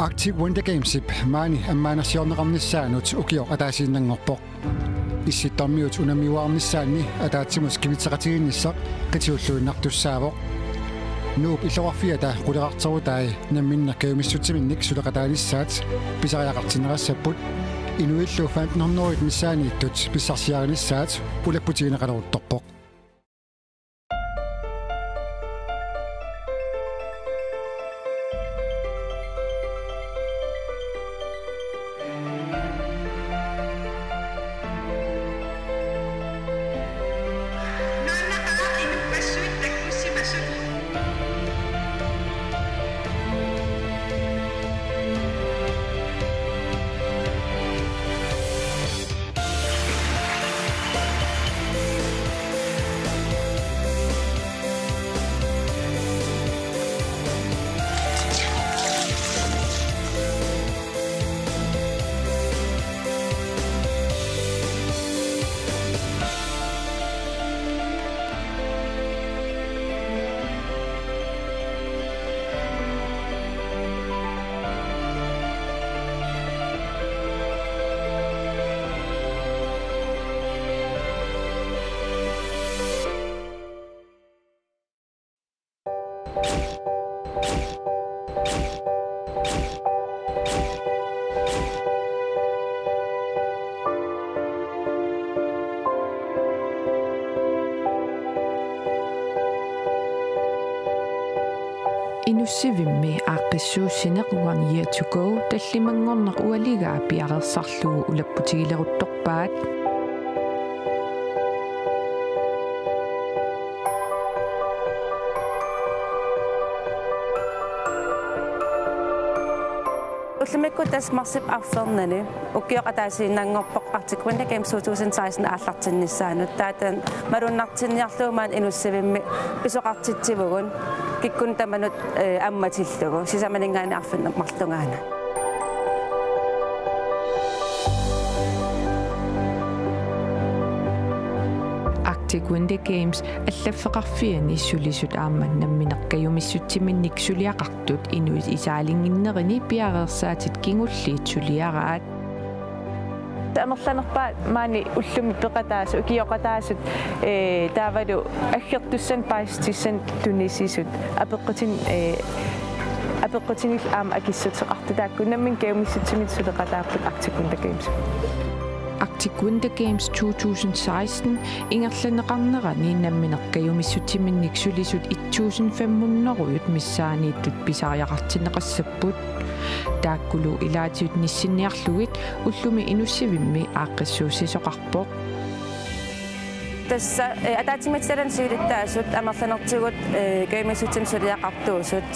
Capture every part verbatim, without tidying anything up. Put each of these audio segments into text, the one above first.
Arctic Winter Gamesip maani ammaanersiorneqarnissaanut ukioq ataasiinnanngorpoq. Issittormiut unammiuarnissaanni ataatsimut kivitseqatigiinnissaq qitiulluinnartussaavoq. Nuup illoqarfiata quleqarterutai namminneq kajumissutsiminnik suleqataanissaat pisariaqartinneqassapput. Inuillu femten hundrede missaaniittut pissarsiarinissaat ulapputigineqaleruttorpoq. Inussivimmi aaqqissuussineq One Year to Go tallimanngorneq ualigaa piareersarlugu ulapputigileruttorpaat. Ullumikkut tassa marsip arfernanni ukioq ataasiinnanngorpoq Arctic Winter Games two thousand sixteen aallartinnissaanut. Taava taanna malunnartinniarlugu maani Inussivimmi pisoqartitsivugut kikkunnut tamanut, eh, ammatillugu sisamaninngaanniit arfineq-marlungaana. Arctic Winter Games allaffeqarfiani sulisut aamma nammineq kajumissutsiminnik suliaqartut inuit isaalinnginnerini piareersaatit kingulliit suliaraat. Amerlanerpaat maani ullumi peqataasut, ukioqataasut, ee, taavalu aggertussanik paasissutissanik tunisisut apeqqutin-, ee, apeqqutinillu aamma akissuteqartut, taakku nammineq kajumissutsiminnik suleqataapput Arctic Winter Games. Arctic Winter Games two thousand sixteen ingerlanneqarnerani nammineq kajumissutsiminnik sulisut et tusind fem hundrede missaaniittut pisariaqartinneqassapput. Taakkulu ilaatigut nissinniarlugit ullumi Inussivimmi aaqqissuussisoqarpoq. Tassa, eh, ataatsimiititaliami siulittaasut amerlanertigut, eh, kajumissutsiminnik suliaqartuusut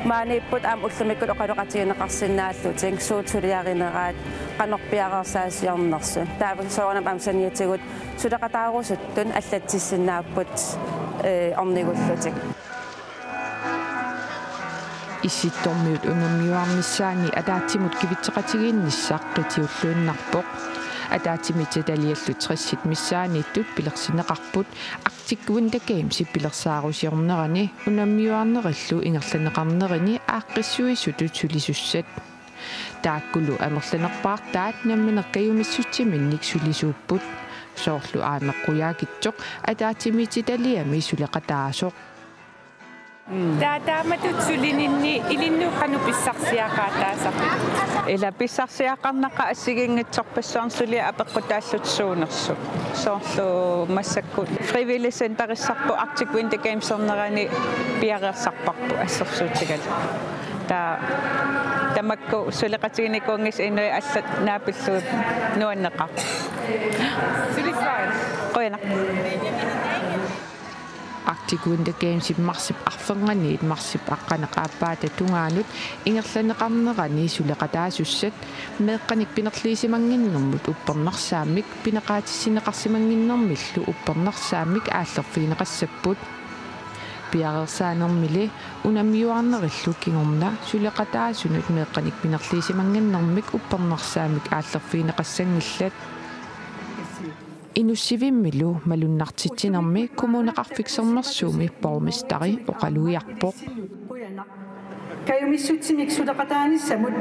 maaniipput aamma ullumikkut oqaloqatigineqarsinnaallutik suut suliarineraat qanoq piareersaasiornersut. Taava soorunami aamma saniatigut suleqataarusuttut allatsissinnaapput, eh, ornigullutik. Issittormiut unammiuarnissaanni ataatsimut kivitseqatigiinnissaq qitiulluinnarpoq. Ataatsimiititaliallu tressit missaaniittut pilersinneqarput Arctic Winter Gamesip pilersaarusiornerani unammiuarnerillu ingerlanneqarnerini aaqqissuisutut sulisussat. Taakkulu amerlanerpaartaat nammineq kajumissutsiminnik sulisuupput. Soorlu Aameq Qujaukitsoq ataatsimiititaliami suleqataasoq. Taava taamatut sulininni ilinnut qanoq pissarsiaqaataasarpit? Ila pissarsiaqarnaqa assigiinngitsorpassuarnik suliat apeqqutaallutik suunersut. Soorlu massakkut Frivillig Centerissarput Arctic Winter Gamesernerani piareersarparput assersuutigalugu. Taava tamakku suleqatiginikuunngitsut inuit allat naapillugit nuanneqarpoq. Qujanaq. Arctic Winter Gamesip marsip arfernaniit marsip aqqaneq-aappaata tungaanut ingerlanneqarnerani suleqataasussat meeqqanik pinerliisimannginnermut uppernarsaammik pineqaatissinneqarsimannginnermillu uppernarsaammik aallerfigineqassapput. Piareersaanermili unammiuarnerillu kingorna suleqataasunut meeqqanik pinerliisimannginnermik uppernarsaammik aallerfigineqassanngillat. Inussivimmilu malunnartitsinermi Kommuneqarfik Sermersuumi borgmesteri oqalugiarpoq. Kajumissutsimik suleqataanissamut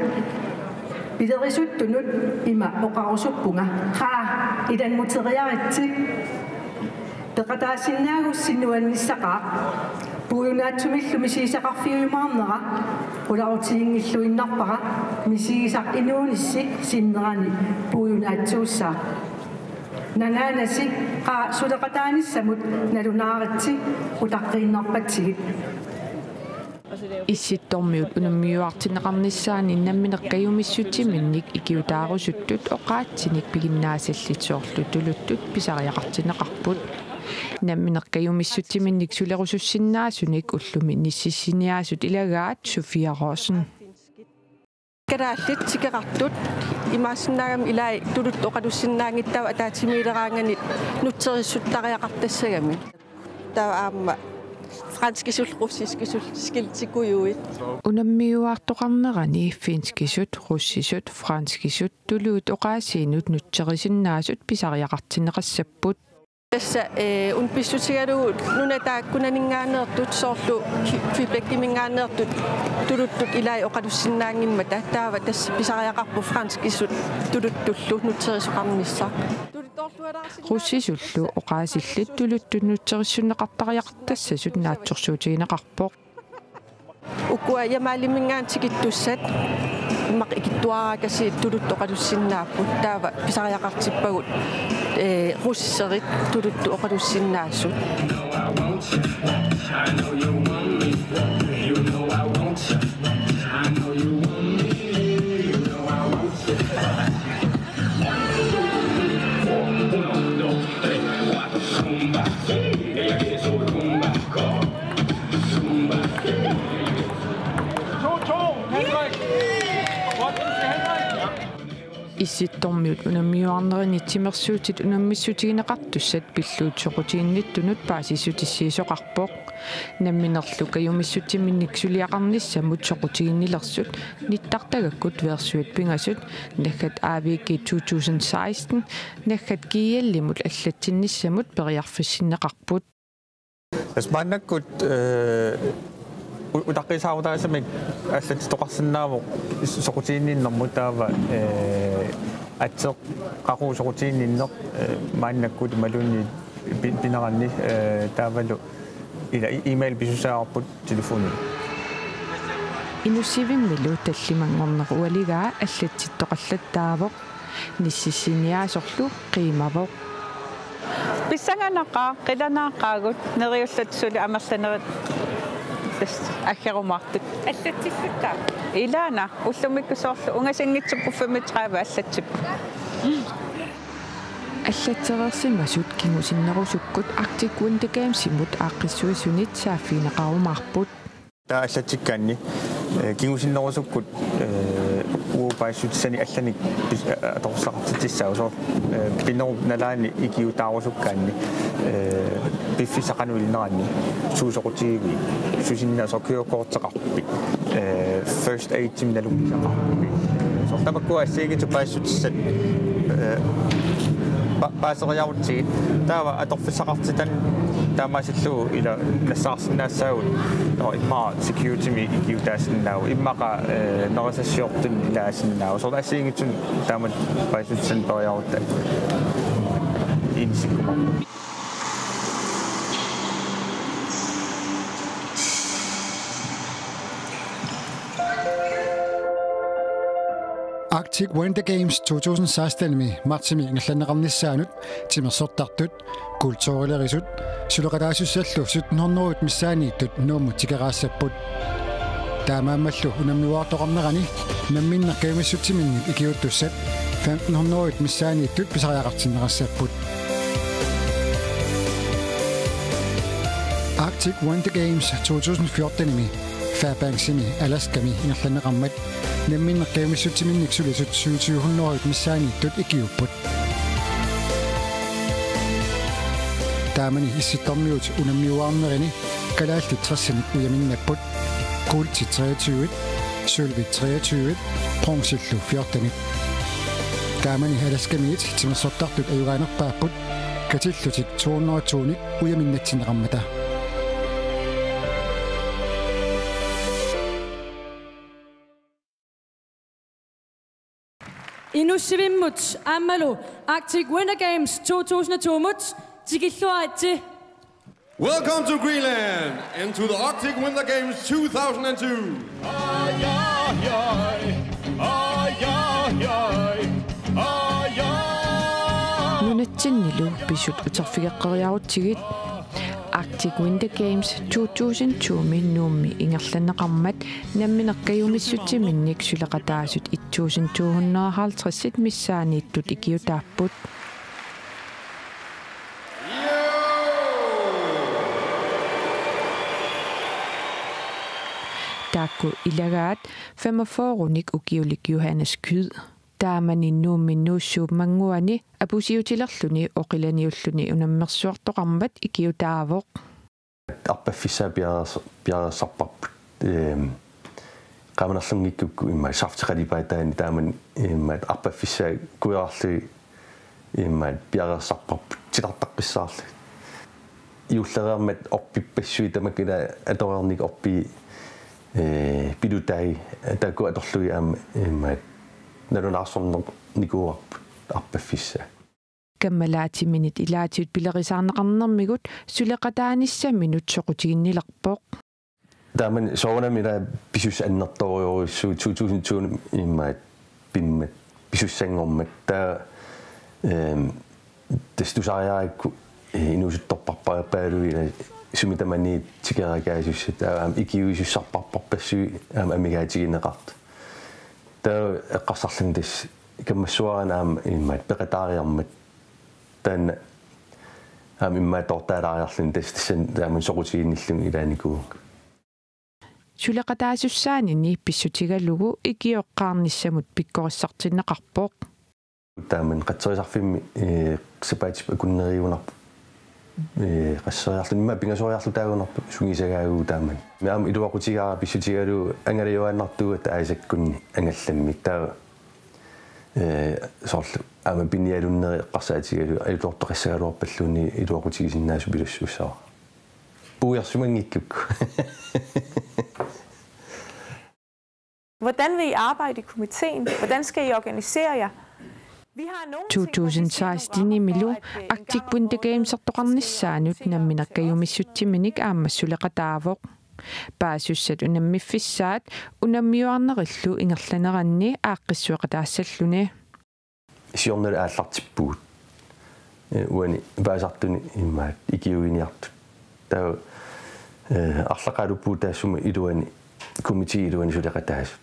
pilerisuttunut ima oqarusuppunga: Qaa, ilannguteriaritsi. Peqataasinnaagussi nuannissaqaaq. Puigunaatsumillu misigisaqarfiujumaarnera qularutiginngilluinnarpara, misigisaq inuunissi sinnerani puiunaatsuussaaq. Nanaanasi, qaa, suleqataanissamut nalunaaritsi, utaqqiinnarpatsigit. Issittormiut unammiuaartinneqarnissaanni nammineq kajumissutsiminnik ikiuutaarusuttut oqaatsinik piginnaasallit soorlu tuluttut pisariaqartinneqarput. Nammineq kajumissutsiminnik sulerusussinnaasunik ullumi nississiniaasut ilagaat Sofia Rossen. Kalaallit tikeqartut imaassinnaagami ilai tuluttut oqalussinnaanngitsut, taava ataatsimiileraangamik nutserissuttariaqartassagami. Taava aamma franskisullu russiskisullu skiltikujuit. Unammiuaartoqarnerani finskisut, russisut, franskisut tuluit oqaasiinut nutserisinnaasut pisariaqartinneqassapput. Tassa, eh, una pissutigalugu nunat taakkunaninngaanneersut soorlu Quebeciminngaanneersut tuluttut ilai oqalussinnaanngimmata, taava tassa pisariaqarpoq franskisut tuluttullu nutserisoqarnissaq. Russisullu oqaasillit tuluttut nutserissunneqartariaqartassasut naatsorsuutigineqarpoq. Ukua Jamalimingaanniit tikittussat immaqa ikittuaraakasiit tuluttut oqalussinnaapput, taava pisariaqartippagut, eh, russerit tuluttut oqalussinnaasut. Issittormiut unammiuaarnerini timersuutit unammissutigineqartussat pilluuttoq soqutiginnittunut paasissutissiisoqarpoq. Namminerlu kajumissutsiminnik suliaqarnissamut soqutiginnilersut nittartagakkut versuit pingasut, naggat A V G to tusind seksten, naggat G L-imut allatsinnissamut periarfissinneqarput. Tassa maannakkut, eh, u-, utaqqiisaarutaasamik allatsitoqarsinnaavoq soqutiginninnermut, taava, eh, atseq qaqugu soqutiginninneq, eh, maannakkut imaluunniit pi-, pineranni, eh, taavalu ila e-, e-mail pisussavarput telefonilu. Inussivimmilu tallimanngorneq ualigaa allatsittoqallattaavoq. Nississiniaasorlu qiimavoq. Pissanganaqaaq, qilanaaqaagut, neriullatit suli amerlanerit tassa aggerumaartut. Allatsissuttaaq? Ilaana, ullumikkut soorlu ungasinngitsukkut femogtredive allatsipput. Allatsereersimasut kingusinnerusukkut Arctic Winter Gamesimut aaqqissuisunit saaffigineqarumaarput. Taava allatsikkaanni, eh, kingusinnerusukkut, eh, uagut paasissutissanik allanik pis-, eh, atorsassaqartitsissaavoq, soorlu, eh, pinerup nalaani ikiuutaarusukkaanni, eh, piffissaq qanoq ilinerani suut soqutigiviuk, suut sinnaasut kørekorteqarpit, eh, first aidimik nalunngisaqarpit. Soorlu tamakkua assigiinngitsut paasissutissat, eh, pa-, paaseriarutsigit. Taava atorfissaqartitat taamaasillugu ila nassaarsinnaassaagut. Nå, immaqa securitymi ikiuutaasinnaavoq. Immaqa, eh, nerisassiortunik ilaasinnaasoq. Soorlu assigiinngitsunik taamatut paasissutissanik periarutta inissikkumaarput. Arctic Winter Games to tusind seksten-imi martsimi ingerlanneqarnissaanut timersortartut, kulturilerisut, suleqataasussallu sytten hundrede missaanniittut Nuummut tikeraassapput. Taamaammallu unammiuaartoqarnerani namminneq kajumissutsiminnik ikiuuttussat femten hundrede missaanniittut pisariaqartinneqassapput. Arctic Winter Games to tusind fjorten-imi Fairbanksimi Alaskami ingerlanneqarmat namminneq kajumissutsiminnik sulisut syvogtyve hundrede missaanniittut ikiuupput. Taamani Issittormiut unammiuaarnerini kalaallit tressinik ujaminnapput. Guldit treogtyve, sølvit treogtyve, bronzillu fjorten. Taamani Alaskamiit timersortartut ajugaanerpaapput katillutik to hundrede to-nik ujaminnatsineqarmata. Inussivimmut aammalu Arctic Winter Games to tusind og to-mut tikilluaritsi. Welcome to Greenland and to the Arctic Winter Games two thousand and two. Nunatsinnilu pisut uterfigeqqeriarutsigit Arctic Winter Games to tusind to-mi Nuummi ingerlanneqarmat nammineq kajumissutsiminnik suleqataasut et tusind to hundrede og halvtreds missaanniittut ikiutaapput. Taakku ilagaat femogfyrrenik ukiulik Johannes Kyed. Taamani Nuummi Nuussuup mannguani apusiutilerluni oqilaniulluni unammersuartoqarmat ikiutaavoq. Arpaffissaa piareers-, piareersarparput. Ehm, qaamanerlunngikkukku immaqa saftiqalipaataani taamani immaqa arpaffissaa kuerarlugit immaqa piareersarparput titartaqqissaarlugit. Juulleriarmat orpippassuit tamakku ila atoreernikut orpii, eh, pilutai taakku atorlugit aamma immaqa nalunaarsornikuuarput arpaffissaa. Kammalaatiminit ilaatigut pilerisaarneqarnermigut suleqataanissaminut soqutiginnilerpoq. Taamani soorunami ila pisussat annertoorujussuupput to tusind to immaqa pimmat pisussanngormat. Taava, ehm, tassa tusariarakku, eh, inuusuttorpassuit ila sumi tamani tikerakaasussaat taava aamma ikiuisussarpassuit aamma amigaatigineqartut. Taava eqqarsarlunga tassa kammassuarani aamma immaqa peqataariarmat. Taanna aamma immaqa toortaalaariarluni tassa tassani taamani soqutiginnillunga ilaanikuuvunga. Suleqataasussaanini pissutigalugu ikioqqaarnissamut pikkorissartinneqarpoq. Taamani qatserisarfimmi, eh, sapaatip akunneriugunarpoq. Eh, qasseriarluta immaqa pingasoriarlutaagunarpoq sungiusagaagut taamani. Aamma iluaqutigaara pissutigalugu angalajuaannartuugatta aasakkunni angallammik taava, eh, soorlu aamma pinialunneri eqqarsaatigalugu ajutoortoqassagaluarpalluunniit iluaqutigisinnaasupilussuussavara. Puiarsimanngikkukku. Hvordan vil I arbejde i komiteen? Hvordan skal I organisere jer? Vi har nogle ting, hvor vi ser nogle rammer for, at, øh, en gang om året, øh, to tusind seksten-imilu Arctic Winter Games-ertoqarnissaanut nammineq kajumissutsiminnik aamma suleqataavoq. Paasussat unammiffissaat unammiuarnerillu ingerlaneranni aaqqissueqataassalluni. Siornalu aallartippugut. Eh, uani paasisartuni immaqa ikiuiniartut. Taava, eh, arlaqaluppugut taassuma iluani, komitii iluani suleqataasut.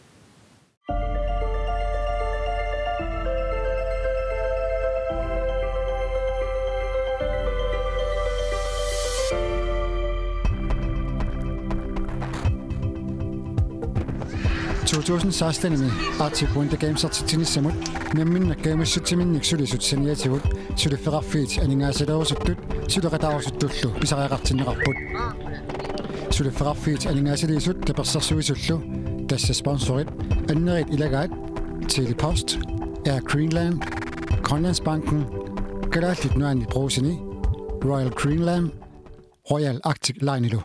To tusind seksten-imi Arctic Winter Games-ertitsinissamut namminneq kajumissutsiminnik sulisut saniatigut suliffeqarfiit aningaasaleerusuttut suleqataarusuttullu pisariaqartinneqarput. Suliffeqarfiit aningaasaliisut tapersersuisullu tassa sponsorit annerit ilagaat Tele-Post, Air Greenland, Grønlandsbanken, Kalaallit Nunaanni Brugseni, Royal Greenland, Royal Arctic Lineilu.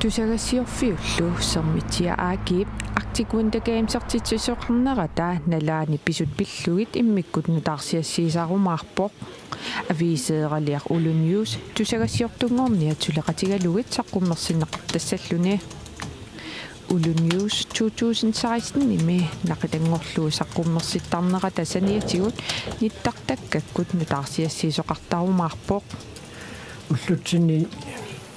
Tusagassiorfiullu Sermitsiaq A/S-ip Arctic Winter Games-ertitsisoqarnerata nalaani pisut pillugit immikkut nutaarsiassiisarumaarpoq. Aviiseeraliaq Ulu News tusagassiortunngorniat suleqatigalugit saqqummersinneqartassalluni. Ulu News to tusind seksten-imi naqitanngorlugu saqqummersittarnerata saniatigut nittartakkakkut nutaarsiassiisoqartarumaarpoq. Ullutsinni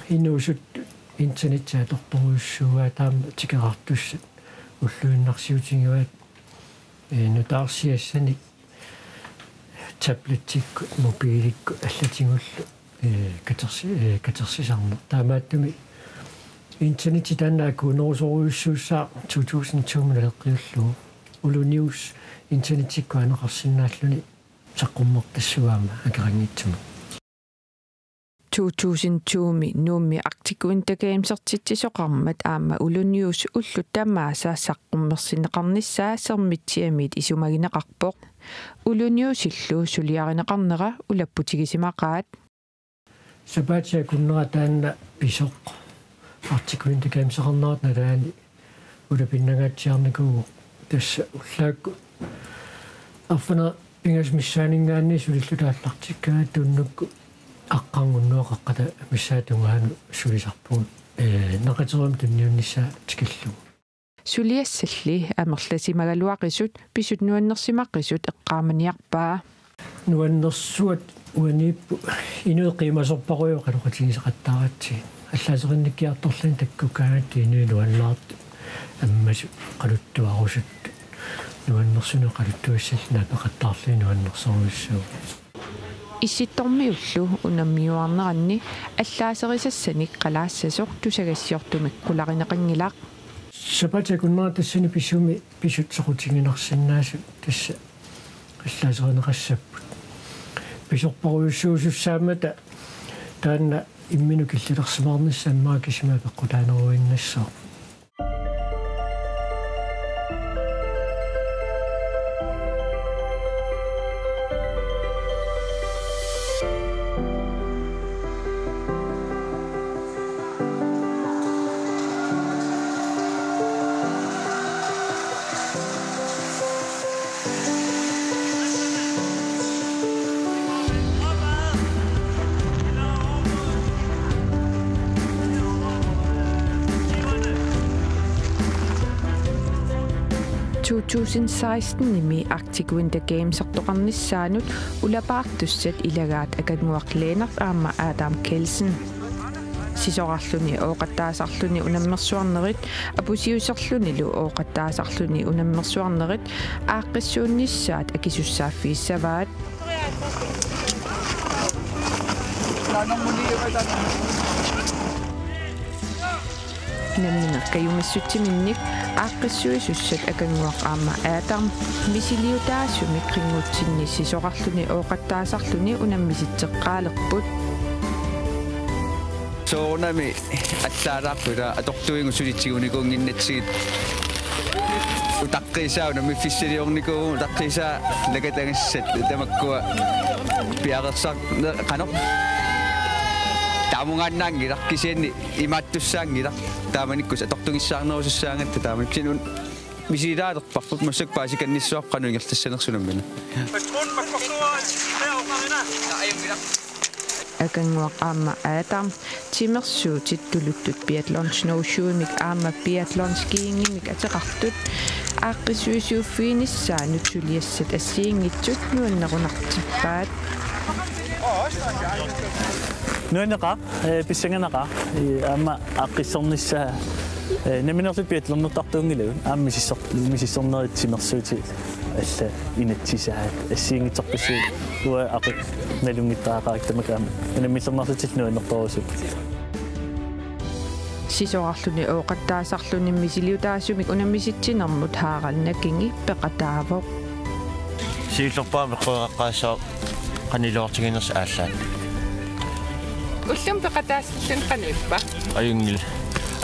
inuusuttut internetsit atortorujussuuaat aamma tikeraartussat ulluinnarsiutigivaat, eh, nutaarsiassanik tabletikkut, mobiilikkut allatigullu, eh, katersi-, eh, katersisarneq. Taamaattumik internetti taanna akuunerusorujussuussaaq to tusind to-mi naleqqiullugu. Ulu News internettikkut aaneqarsinnaalluni saqqummertassuugatta akeqanngitsumik. To tusind to-mi Nuummi Arctic Winter Games-ertitsisoqarmat aamma Ulu News ullut tamaasa saqqummersinneqarnissaa Sermitsiamiit isumagineqarpoq. Ulu Newsillu suliarineqarnera ulapputigisimaqaat. Sapaatip akunnera taanna pisoq. Arctic Winter Games-eqarnerata nalaani Ulapinnangaatsiarnikuuvoq tassa ullaakkut arfineq-pingasut missaaninngaanniit sulilluta aallartikkaangatta unnukkut aqqarngunnua qaqqata missaata tungaanut sulisarpugut, ee, naqateruma tunniunnissaa tikillugu. Suliassalli amerlasimagaluaqisut pisut nuannersimaqisut eqqaamaniarpaa. Nuannersuat uaniippoq inuit qiimasorparujuit oqaloqatigineqattaaratsigit. Allaaserinnikkiartorluni takkukkaangatta inuit nuannaartut ammasut oqaluttuarusuttut. Nuannersunut oqaluttuassallugu naapeqattaarluni nuannersorujussuuvoq. Issittormiullu unammiuaarneranni allaaserisassanik qalaassasoq tusagassiortumik qularineqanngilaq. Sapaatip akunnera tassani pisumi pisut soqutiginarsinnaasut tassa allaaserineqassapput. Pisorparujussuusussaammata taanna imminut killilersimaarnissaq immaqa kisimi apeqqutaaneruinnassaaq. To tusind seksten-imi Arctic Winter Games-ertoqarnissaanut ulapaartussat ilagaat Akannguaq Lennert aamma Adam Kelsen. Sisorarluni ooqattaasarluni unammersuarnerit, apusiuserlunilu ooqattaasarluni unammersuarnerit aaqqissuunnissaat akisussaaffiissavaat. Nammineq kajumissutsiminnik aaqqissuisussat Akannguaq aamma Adam misiliutaasumik qinngutsinni sisorarluni ooqattaasarluni unammisitseqqaalerput. Soorunami allaalaarpoq ila atortuinnarlugu suli tigunikuunnginnatsigit. Utaqqiisaa unammiffissaliornikuuvugut, utaqqiisaa nakatagassat tamakkua piareersar-, ne-, qanoq. Taamungaannaanngilaq kisianni imaattussaanngilaq. Taamanikkut atortugissaarnerusussaagatta taamanikkut un-, misililaalerparput massakkut paasikannissavarput qanoq ingerlassanersoq unammineq. Akannguaq aamma Adam timersuutit tuluttut biathlon snowshoemik aamma biathlon skiingimik ateqartut aaqqissuisuuffiginissaannut suliassat assigiinngitsut nuannerunartippaat. Nuanneqaaq, ee, pissanganaqaaq, ee, aamma aaqqissornissaa, ee, nammineerluta biathlonertartuunngilagut, aamma misissor-, misissornerit timersuutit allat inatsisaat assigiinngitsorpassuit uanga aqut nalunngittariaqarpara tamakku aamma unammillernarlutillu nuannertorujussuupput. Sisorarluni ooqattaasarluni misiliutaasumik unammisitsinermut Harald Nakingi peqataavoq. Siullerpaamik eqqoriaqqaassaaq qanoq iluartiginersoq aallaat. Ullumi peqataasarluni qanoq ippa? Ajunngilaq.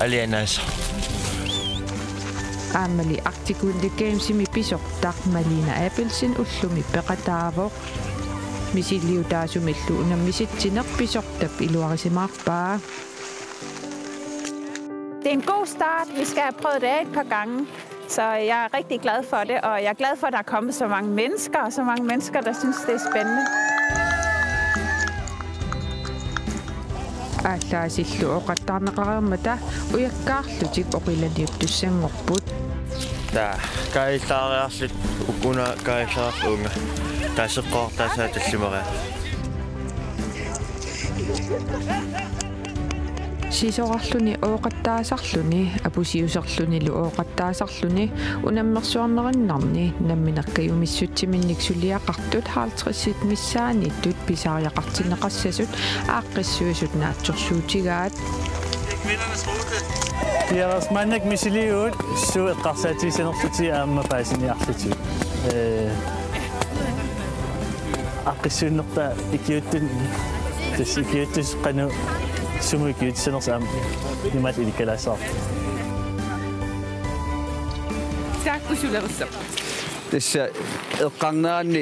Alianaasa. Aammali Arctic Winter Gamesimi pisortaq Malina Abelsen ullumi peqataavoq. Misiliutaasumillu unammisitsineq pisortap iluarisimaarpaa. Det er en god start. Vi skal have prøvet det af et par gange. Så jeg er rigtig glad for det, og jeg er glad for, at der er kommet så mange mennesker, og så mange mennesker, der synes, det er spændende. Aallaasillu ooqattaarneqareermata ujakkaarlutik oqilaniuttussanngorput. Taava kaajallaariarluta una kaajallaarluta uunga. Taava seqqoortaasaa tallimariarluta. Sisorarluni ooqattaasarluni, apusiuserlunilu ooqattaasarluni, unammersuarnerinnarni, nammineq kajumissutsiminnik suliaqartut halvtredsit missaanniittut pisariaqartinneqassasut aaqqissuisut naatsorsuutigaat. Piareersimaannakkit misiliivugut suut eqqarsaatigisalerlutigit aamma paasiniarlutigit. Ee, aaqqissuunnertaa ikiuuttut, tassa ikiuuttussat qanoq sumut ikiuuttussanersoq aamma imaat ilikkalaassavarput. Taakku sulerussap. Tassa eqqarneranni.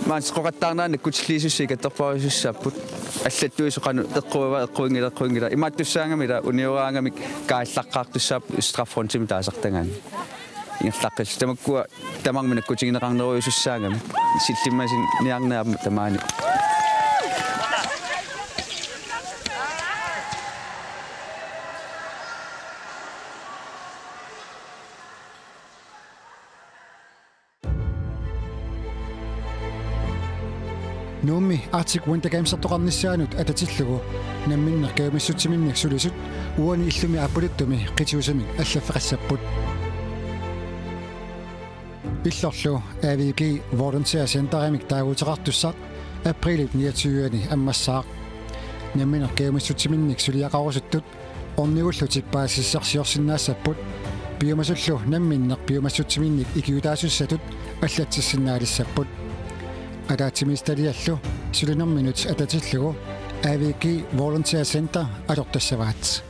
Maanna seqqoqattaarneranni kutsilliisussat ikattorparusussaapput. Allattuisoq qanoq eqquava, eqquinngila, eqquinngila. Imaattussaagami ila unioraangamik kaallaqqaartussaapput straffeskontimik taasartagaanni. Ingerlaqqissaaq tamakkua tamarmik nakkutigineqarnerujusussaagami. Sillimmasinniarneq aamma tamaani. Nuummi Arctic Winter Gamesertoqarnissaanut atatillugu namminneq kajumissutsiminnik sulisut uani illumi aappuluttumi qitiusamik allaffeqassapput. Illorlu A V G Volunteer Centerimik taaguuteqartussaq aprilip niogtyve-ani ammassaaq. Namminneq kajumissutsiminnik suliaqarusuttut ornigullutik paasissarsiorsinnaassapput, piumasullu namminneq piumassutsiminnik ikiuutaasussatut allatsissinnaalissapput. Ataatsimiititaliallu sulinerminut atatillugu A V G Volunteer Center atortassavaat.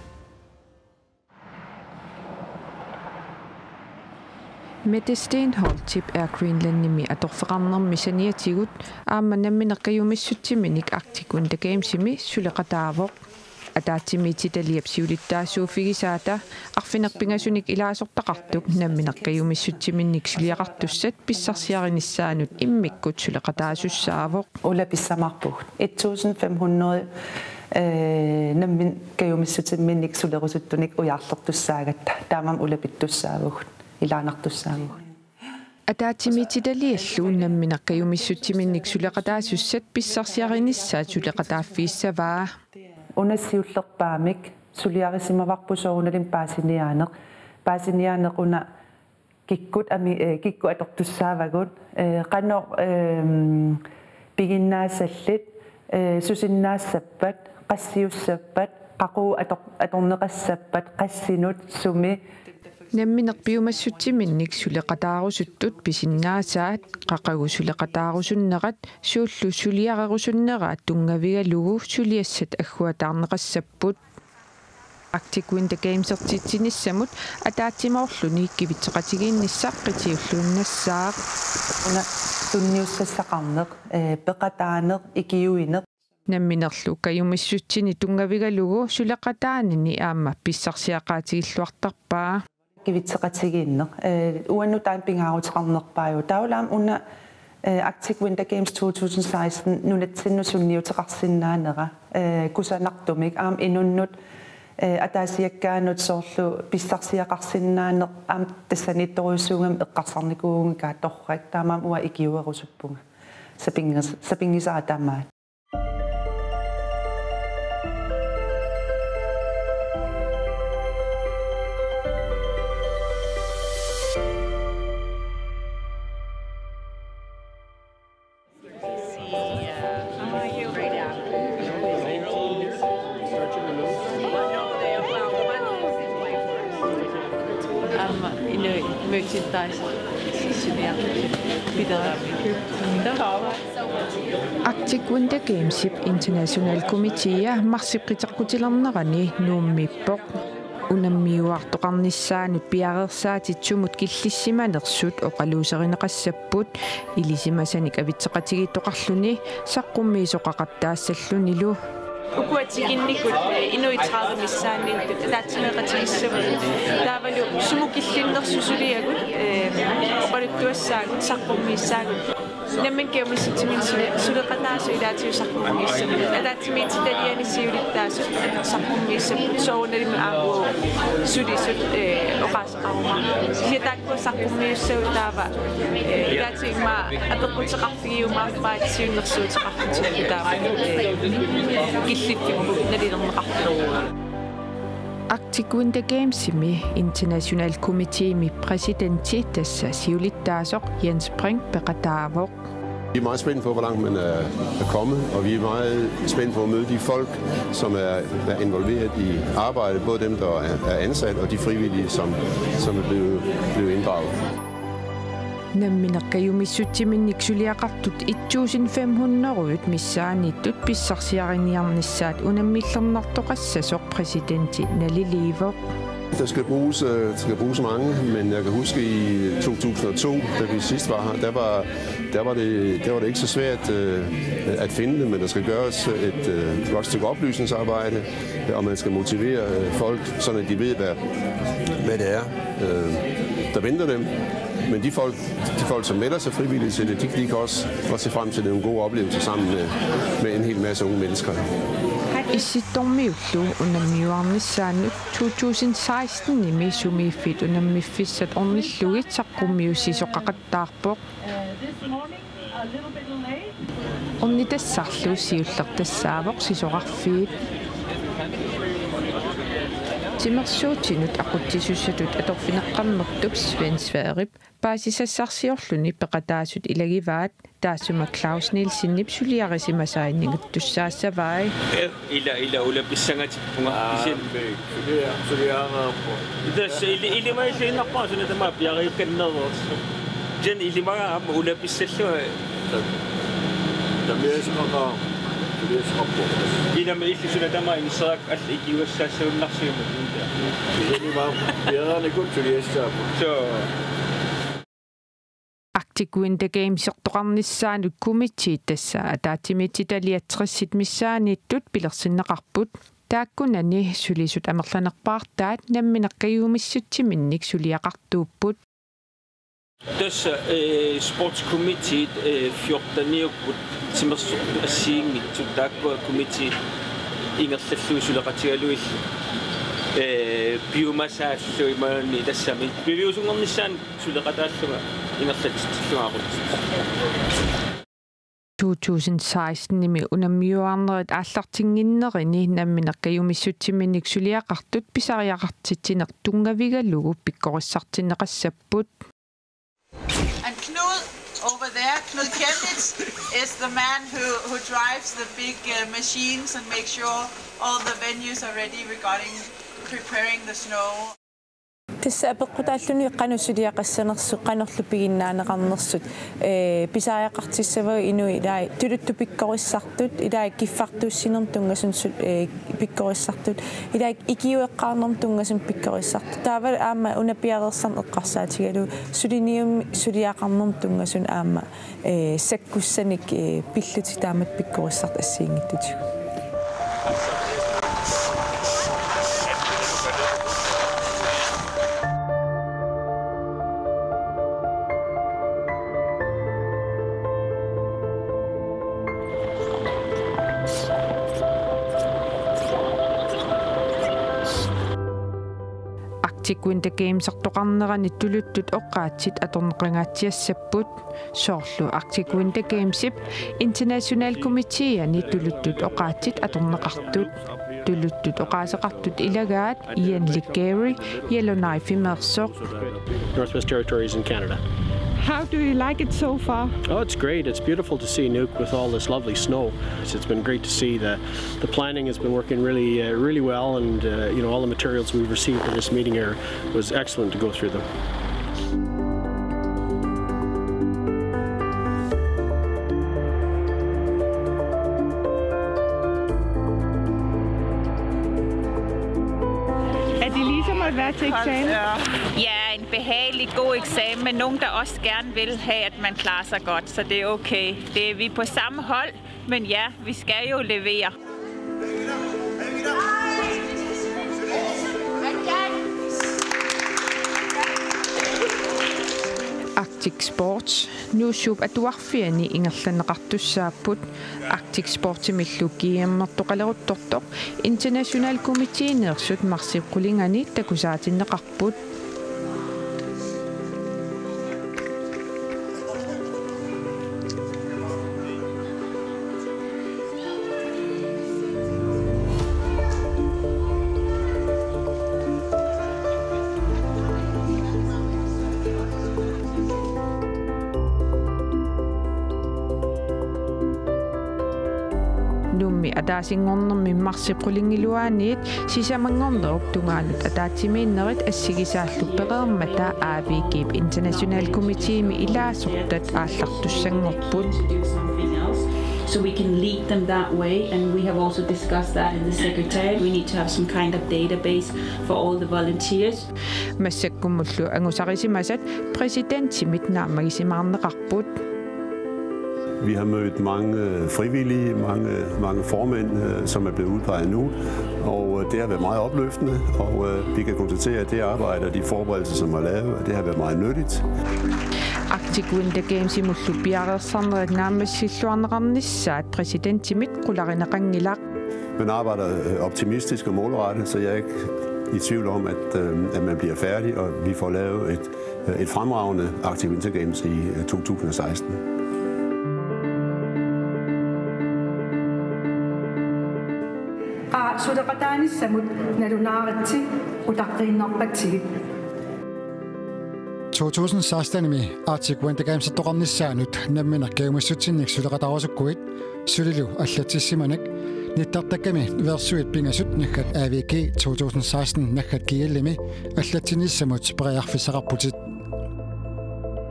Mette Stenholdtip Air Greenlandimi atorfeqarnermi saniatigut aamma namminneq kajumissutsiminnik Arctic Winter Gamesimi suleqataavoq. Ataatsimiititaliap siulittaasuuffigisaata arfineq-pingasunik ilaasortaqartup namminneq kajumissutsiminnik suliaqartussat pissarsiarinissaanut immikkut suleqataasussaavoq. Ulapissavarput et tusind fem hundrede, øh, namminneq kajumissutsiminnik sulerusuttunik ujarlertussaagatta. Taamaammat ulapittussaavugut, ilaannartussaavugut. Ataatsimiititaliallu namminneq kajumissutsiminnik suleqataasussat pissarsiarinissaat suleqataaffigissavaa. Una siullerpaamik suliarisimavarput soorunalimi paasiniaaneq. Paasiniaaneq una kikkut ami-, øh, kikkut atortussaavagut, øh, qanoq, øhm, piginnaasallit, øh, susinnaassappat, qassiussappat, qaqugu ator-, atorneqassappat, qassinut, sumi. Namminneq piumassutsiminnik suleqataarusuttut pisinnaasaat, qaqugu suleqataarusunnerat, suullu suliarerusunneraat tunngavigalugu suliassat agguataarneqassapput. Arctic Winter Gamesertitsinissamut ataatsimoorluni kivitseqatigiinnissaq qitiulluinnassaaq. Una tunniussassaqarneq, øh, peqataaneq, ikiuineq. Namminnerlu kajumissutsini tunngavigalugu suleqataanini aamma pissarsiaqaatigilluartarpaa. Kivitseqatigiinneq. Øh, uannut taanna pingaaruteqarnerpaajuvoq. Taavalu aamma una, øh, Arctic Winter Games to tusind seksten nunatsinnut sunniuteqarsinnaanera, øh, kusanartumik aamma inunnut, øh, ataasiakkaanut soorlu pissarsiaqarsinnaaneq aamma tassaniittorujussuugami eqqarsarnikuuvunga torrak, taamaammat uanga ikiuerusuppunga. Sapinngis-, sapinngisara tamaat. Aamma inuit merchandise sissuniartut pilerami. Arctic Winter Gamesip International Committeea marsip qiteqqutilernerani Nuummiippoq. Unammiuartoqarnissaanut piareersaatit sumut killissimanersut oqaluuserineqassapput, ilisimasanik avitseqatigiittoqarluni saqqummiisoqaqattaassallunilu. Ukua tikinnikut, øh, inuit tredive missaanniittut ataatsimeeqatigissavarput. Taavalu sumut killinnersut suliagut, øh, oqaluttuassaagut, saqqummiissaagut. Namminneq kajumissutsiminnik sule-, suleqataasut ilaatigut saqqummiissapput. Ataatsimiititaliani siulittaasut saqqummiissapput. Soorunalimi aamma sulisut, øh, oqaas- Aamma. Kisianni taakkua saqqummiussavut taava, øh, ilaatigut immaqa apeqquteqarfigiumaarpaat siunnersuuteqarlutillu taava, øh, killiffipput nalilerneqarlugu. Arctic Winter Gamesimi International Committeemi præsidenti tassa siulittaasoq Jens Brink peqataavoq. Vi er meget spændt på, hvor langt man er, er kommet, og vi er meget spændt på at møde de folk, som er, er involveret i arbejdet, både dem, der er, er ansat, og de frivillige, som, som er blevet, blevet inddraget. Namminneq kajumissutsiminnik suliaqartut et tusind fem hundrede missaanniittut pissarsiariniarnissaat unammillernartoqassasoq præsidenti naliliivoq. Der skal bruges, øh, der skal bruges mange, men jeg kan huske i to tusind og to, da vi sidst var her, der var, der var, det, der var det ikke så svært, øh, at finde dem, men der skal gøres et, øh, godt stykke oplysningsarbejde, og man skal motivere, øh, folk, sådan at de ved, hvad, hvad det er, øh, der venter dem. Men de folk, de folk, som melder sig frivilligt til det, de, de kan også, også se frem til nogle gode oplevelser sammen med, med en hel masse unge mennesker. Issittormiullu unammiuarnissaanut to tusind seksten-imi sumiiffiit unammiffissat ornillugit saqqummiussisoqaqattaarpoq. Ornitassarlu siullertassaavoq sisorarfiit. Timersuutinut aqutsisussatut atorfineqqammertup Svend Sverrep paasisassarsiorluni peqataasut ilagivaat, taassuma Claus Nielsenip suliarisimasai ningittussaassavai. Ila, ila, ulapissangatippunga. Aa, kisianni sulia-, suliareerpoq. Tassa ili-, ilimagilluinnarpara suna tamaat piareerikkanneruvoq. Kisianni ilimagaara aamma ulapissallunga. Tam-, tamiasoqaqaaq, suliasoqarpoq. Ilami illit suna tamaat inisseraakka allat ikiugassaassagunarsiuk. Ilimagaara piareernikut suliassaapput. Soo. Arctic Winter Gamesertoqarnissaanut komiteet, tassa ataatsimiititaliat tressit missaanniittut, pilersinneqarput. Taakkunani sulisut amerlanerpaartaat nammineq qiumissutsiminnik suliaqartuupput. Tassa, eh, sportskomiteet, eh, fjorteniupput timersortut assigiinngitsut, taakkua komiteet ingerlallugu suleqatigalugillu, eh, piumasaallu imaluunniit tassami piviusunngornissaanut suleqataallunga ingerlatitsillugu aqutsisut. To tusind seksten-imi unammiuarnerit aallartinnginnerini nammineq qiumissutsiminnik suliaqartut pisariaqartitsineq tunngavigalugu pikkorissartinneqassapput. And Knud over there, Knud Chemnitz, is the man who, who drives the big, uh, machines and makes sure all the venues are ready regarding preparing the snow. Tassa apeqqutaalluni qanoq suliaqassanersut, qanorlu piginnaaneqarnersut, ee, pisariaqartissavagut inuit ilaat tuluttut pikkorissartut, ilaat kiffartuussinermut tunngasunut su-, ee, pikkorissartut, ilaat ikiueqqaarnermut tunngasunut pikkorissartut. Taava aamma una piareersarneq eqqarsaatigalugu suliniummi suliaqarnermut tunngasunut aamma, ee, sakkussanik, ee, pillutik taamatut pikkorissartut assigiinngitsutigut. Arctic Winter Gamesertoqarnerani tuluttut oqaatsit atorneqangaatsiassapput. Soorlu Arctic Winter Gamesip International Komiteeni tuluttut oqaatsit atorneqartut. Tuluttut oqaaseqartut ilagaat Ian Liggery, Yellowknife-imeersoq. Northwest Territories in Canada. How do you like it so far? Oh, it's great. It's beautiful to see Nuuk with all this lovely snow. It's, it's been great to see the, the planning has been working really, uh, really well, and, uh, you know, all the materials we've received for this meeting are, was excellent to go through them. Er det ligesom at være til eksamen? Ja, en behagelig god eksamen, men nogen, der også gerne vil have, at man klarer sig godt, så det er okay. Det er vi på samme hold, men ja, vi skal jo levere. Arctic Sports Nuussuup atuarfiani ingerlanneqartussaapput. Arctic Sportsimillu GM-ertoqaleruttortoq International Komiteeniittut marsip qulingani takusaatinneqarput. Nuummi ataasinngornermi marsip qulingiluaaniit sisamanngornerup tungaanut ataatsimiinnerit assigisaallu pereermata A V G-p International Komiteemi ilaasortat aallartussanngorput. So we can lead them that way, and we have also discussed that in the secretariat. We need to have some kind of database for all the volunteers. Massakkumullu angusarisimasat præsidentimit naammagisimaarneqarput. Vi har mødt mange øh, frivillige, mange, mange formænd, øh, som er blevet udpeget nu, og øh, det har været meget opløftende, og øh, vi kan konstatere, at det arbejde og de forberedelser, som er lavet, det har været meget nyttigt. Arctic Winter Gamesimullu piareersarnerat naammassilluarneqarnissaat præsidentimit qularineqanngilaq. Man arbejder øh, optimistisk og målrettet, så jeg er ikke i tvivl om, at, øh, at man bliver færdig, og vi får lavet et, øh, et fremragende Arctic Winter Games i øh, to tusind og seksten. Qaa suleqataanissamut nalunaaritsi utaqqiinnarpatsigit. To tusind seksten-imi Arctic Winter Games-ertoqarnissaanut nammineq kajumissutsinnik suleqataarusukkuit sulilu allatsissimaneq nittartakkami versuit pingasut naggat A V G to tusind seksten naggat G L-imi allatsinnissamut periarfissaqarputit.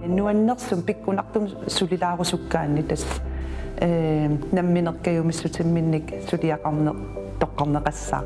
Nuannersumik pikkunartumik sulilaarusukkaanni tassa, ee, nammineq kajumissutimminnik suliaqarneq toqqarneqassaaq.